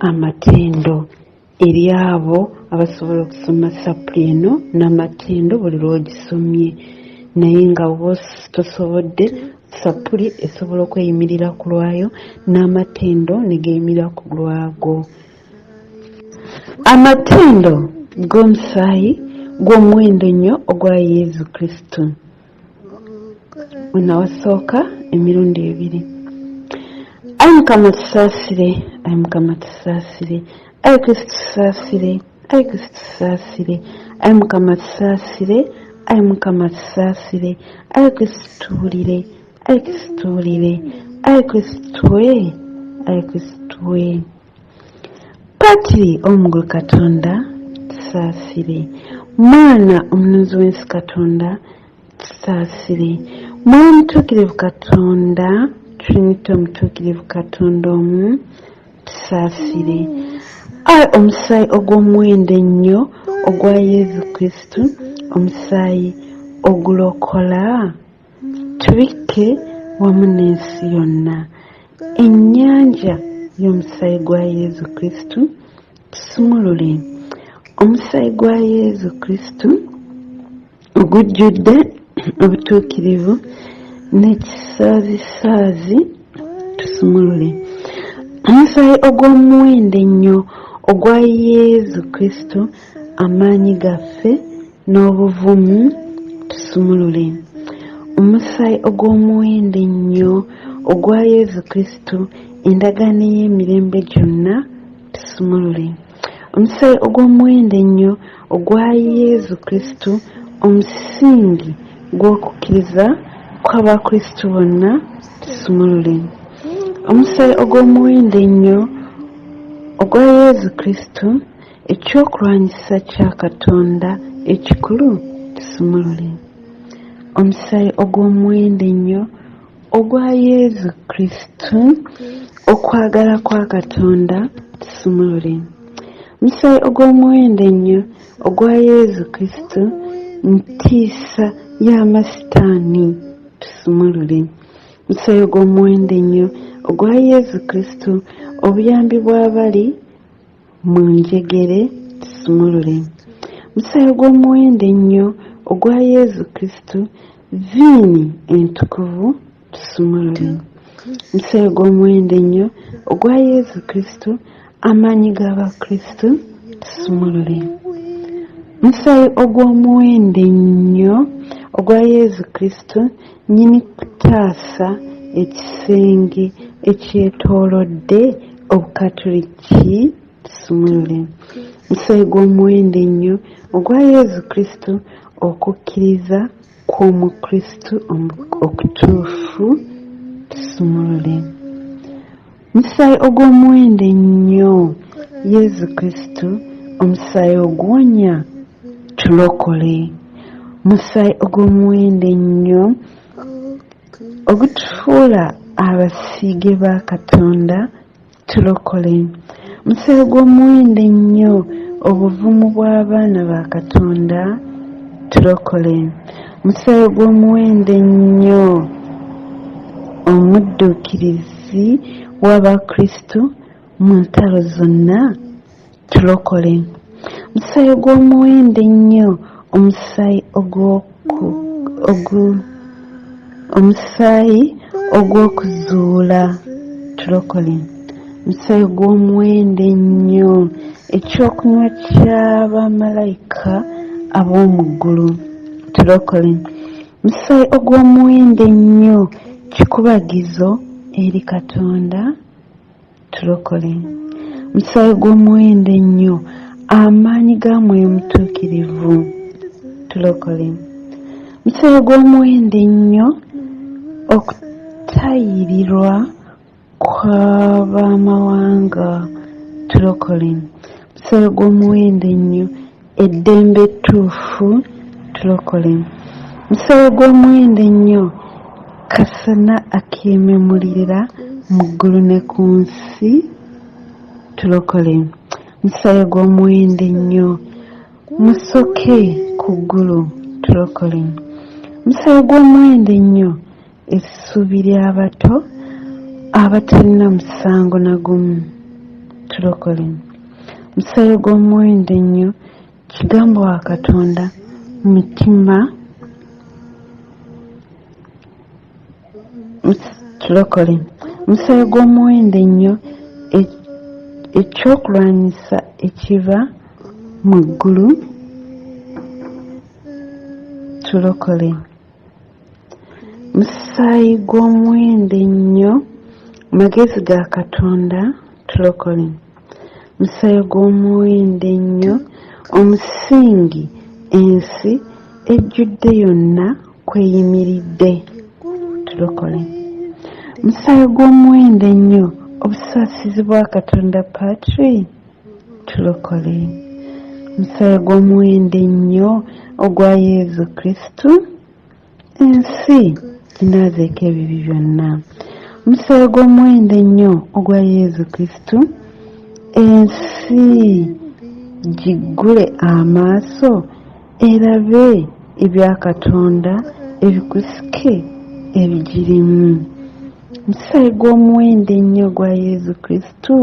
Amatendo eri abo abasobola okusoma sapuli eno n'amatendo buli lw'ogisomye, naye nga bw'oba tosobodde, sapuli esobola okweyimirira ku lwayo n'amatendo ne geeyimirira ku lwago. Amatendo g'omusaayi gw'omuwendo ennyo ogwa Yesu Kristo. Wano awasooka emirundi ebiri. Ayi Mukama tusaasire, ayi Mukama tusaasire, ayi Kristo tusaasire, ayi Kristo tusaasire, ayi Mukama tusaasire, ayi Mukama tusaasire, ayi Kristo tuwulire, ayi Kristo tuwulire, ayi Kristo we, ayi Kristo we. Patiri Omugulu Katonda tusaasire. Mwana Omunuzi w'ensi Katonda tusaasire. Mwoyo Mutuukirivu Katonda, Trinity Omutuukirivu Katonda omu, tusaasire. Ayi omusaayi ogw'omuwendo ennyo ogwa Yesu Kristo, omusaayi ogulokola, Tubikke wamu n'ensi yonna ennyanja y'omusaayi gwa Yesu Kristo, tusumulule omusaayi gwa Yesu Kristo ogujjudde obutuukirivu n'ekisaazisaazi, tusumulule omusaayi ogw'omuwendo ennyo ogwa Yesu Kristo, amaanyi gaffe n'obuvumu tusumulule omusaayi ogw'omuwendo ennyo ogwa Yesu Kristo, endagaano ey'emirembe gyonna tusumulule omusaayi ogw'omuwendo ennyo ogwa Yesu Kristo, omusingi gw'okukkiriza kw'Abakristo bonna tusumulule omusaayi ogw'omuwendo ennyo ogwa Yesu Kristo, Ekyokulwanyisa kya Katonda ekikulu kisumulule. Omusaayi ogw'omuwendo ennyo ogwa Yesu Kristo, okwagala kwa Katonda kisumulule. Omusaayi ogw'omuwendo ennyo ogwa Yesu Kristo, ntiisa y'amasitaani tusumulule. Omusaayi ogw'omuwendo ennyo ogwa Yesu Kristo, obuyambi bw'abali mu njegere tusumulule. Omusaayi ogw'omuwendo ennyo ogwa Yesu Kristo, viini entukuvu tusumulule. Omusaayi ogw'omuwendo ennyo ogwa Yesu Kristo, amaanyi g'Abakristo tusumulule. Omusaayi ogw'omuwendo ennyo ogwa Yesu Kristo, nnyini kutaasa ekisenge ekyetoolodde Obukatuliki tusumulule. Omusaayi gw'omuwendo ennyo ogwa Yesu Kristo, okukkiriza kw'Omukristo okutuufu tusumulule. Omusaayi ogw'omuwendo ennyo Yesu Kristo, omusaayi oguwonya tulokole. Omusaayi ogw'omuwendo ennyo ogutufuula abasiige ba Katonda tulokole. Omusaayi ogw'omuwendo ennyo obuvumu bw'abaana ba Katonda tulokole. Omusaayi ogw'omuwendo ennyo omudduukirizi w'Abakristo mu ntalo zonna tulokole. Omusaayi ogw'omuwendo ennyo omusaayi ogw'oku ogu omusaayi ogw'okuzuula tulokole. Omusaayi ogw'omuwendo ennyo ekyokunywa ky'abamalayika ab'omu ggulu tulokole. Omusaayi ogw'omuwendo ennyo kikubagizo eri Katonda tulokole. Omusaayi ogw'omuwendo ennyo amaanyi ga Mwoyo Mutuukirivu tulokole. Omusaayi ogw'omuwendo ennyo okutayirirwa kw'abamawanga tulokole. Omusaayi ogw'omuwendo ennyo eddembe ettuufu tulokole. Omusaayi ogw'omuwendo ennyo kasana akeememulirira mu ggulu ne ku nsi tulokole. Omusaayi ogw'omuwendo ennyo musoke ku ggulu tulokole. Omusaayi ogw'omuwendo ennyo essuubi ly'abato abatalina musango na gumu. Tulokole. Musaayi ogw'omuwendo ennyo, Kigambo wa Katonda, mutima Tulokole. Musaayi ogw'omuwendo ennyo, ekyokulwanyisa ekiva mu ggulu, Tulokole. Musaayi gw'omuwendo ennyo, magezi ga Katonda, tulokole. Musaayi gw'omuwendo ennyo, omusingi ensi ejjudde yonna kweyimiridde, tulokole. Musaayi gw'omuwendo ennyo, obusaasizi bwa Katonda Patri, Tulokole. Musaayi gw'omuwendo ennyo ogwa Yezu Kristu, ensi ginaazeeko ebibi byonna. Omusaayi gw'omuwendo ennyo ogwa Yezu Kristu, ensi giggule amaaso erabe ebya Katonda ebikusike ebigirimu. Omusaayi gw'omuwendo ennyo ogwa Yezu Kristu,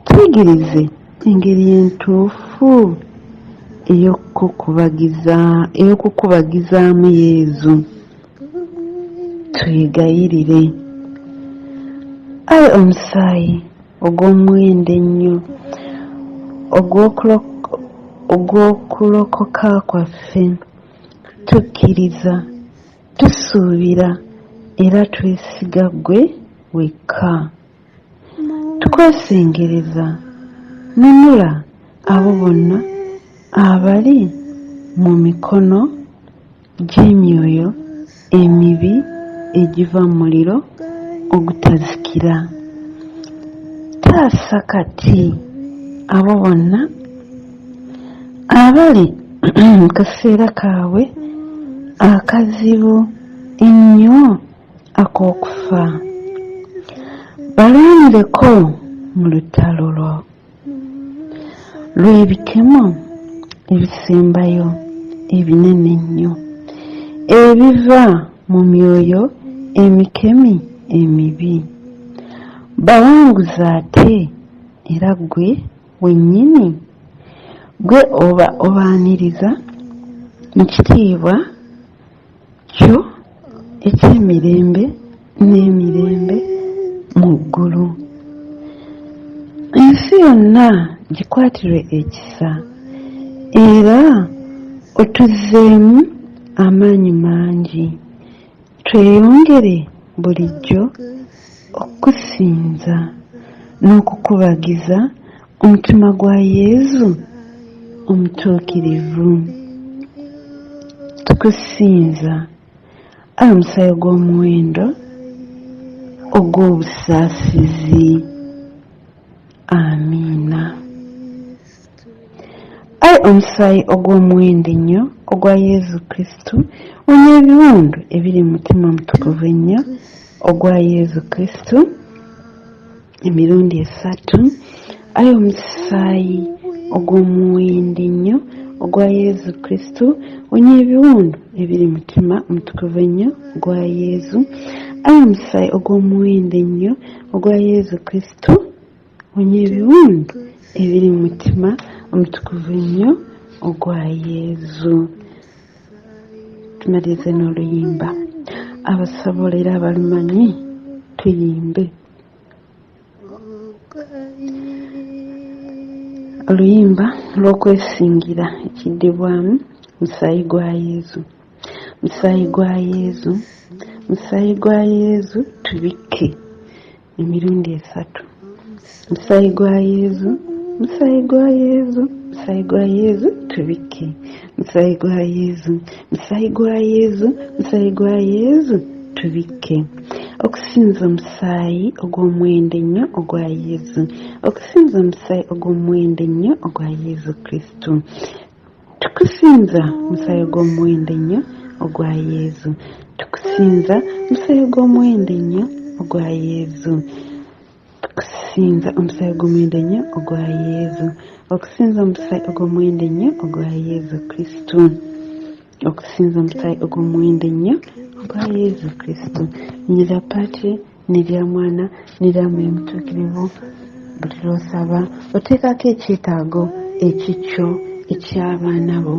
Tuyigirize engeri entuufu ey'okukubagizaamu Yezu. Twegayirire. Ayi omusaayi ogw'omuwendo ennyo ogw'okulokoka kwaffe, tukkiriza, tusuubira era twesiga ggwe wekka. Tukwesengereza, nunula abo bonna abali mu mikono gy'emyoyo emibi egiva mu muliro ogutazikira. Taasa kati abo bonna abali mu kaseera kaabwe akazibu ennyo ak'okufa. Balwanireko mu lutalo lwo lw'ebikemo ebisembayo ebinene ennyo ebiva mu myoyo emikemi emibi. Bawanguze ate era ggwe wennyini ggwe oba obaaniriza mu kitiibwa kyo eky'emirembe n'emirembe mu ggulu. Ensi yonna gikwatirwe ekisa, era otuzzeemu amaanyi mangi, tweyongere bulijjo okukusinza n'okukubagiza omutima gwa Yezu omutuukirivu. Tukusinza, ayi omusaayi ogw'omuwendo ogw'obusaasizi. Amiina. Ayi omusaayi ogw'omuwendo ennyo ogwa Yezu Kristu, wonya ebiwundu ebiri mu mutima omutukuvu ennyo ogwa Yezu Kristu. Emirundi esatu. Ayi omusaayi ogw'omuwendo ennyo ogwa Yezu Kristu, wonya ebiwundu ebiri mutima omutukuvu ennyo ogwa Yezu. Ayi omusaayi ogw'omuwendo ennyo ogwa Yezu Kristu, wonya ebiwundu ebiri mu mutima omutukuvu ennyo ogwa Yezu. Tumalirize n'oluyimba. Abasobola era abalumanyi tuyimbe. Oluyimba lw'okwesingira ekiddibwamu musaayi gwa Yezu. Musaayi gwa Yezu, musaayi gwa Yezu tubikke emirundi esatu. Musaayi gwa Yezu, musaayi gwa Yezu, musaayi gwa Yezu tubikke. Musaayi gwa Yezu, musaayi gwa Yezu, musaayi gwa Yezu tubikke. Okusinza omusaayi ogw'omuwendo ennyo ogwa Yezu. Okusinza omusaayi ogw'omuwendo ennyo ogwa Yezu Kristo. Tukusinza musaayi ogw'omuwendo ennyo ogwa Yezu. Tukusinza musaayi ogw'omuwendo ennyo ogwa Yezu. Tukusinza omusaayi ogw'omuwendo ennyo ogwa Yezu. Okusinza omusaayi ogw'omuwendo ennyo ogwa Yezu Kristo. Okusinza omusaayi ogw'omuwendo ennyo ogwa Yezu Kristo. N'erya Patri, n'erya Mwana, n'erya Mwoyo Mutuukirivu. Buli lw'osaba oteekako ekyetaago ekikyo, eky'abaana bo,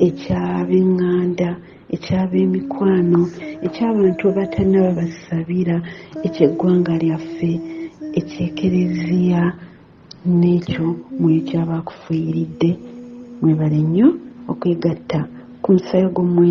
eky'ab'eŋŋanda, eky'ab'emikwano, eky'abantu abatannaba basabira, eky'eggwanga lyaffe, eky'ekereziya, n'ekyo mwoyo ky'aba akufuuyiridde. Mwebale nnyo okwegatta ku musaayi gw'omwe.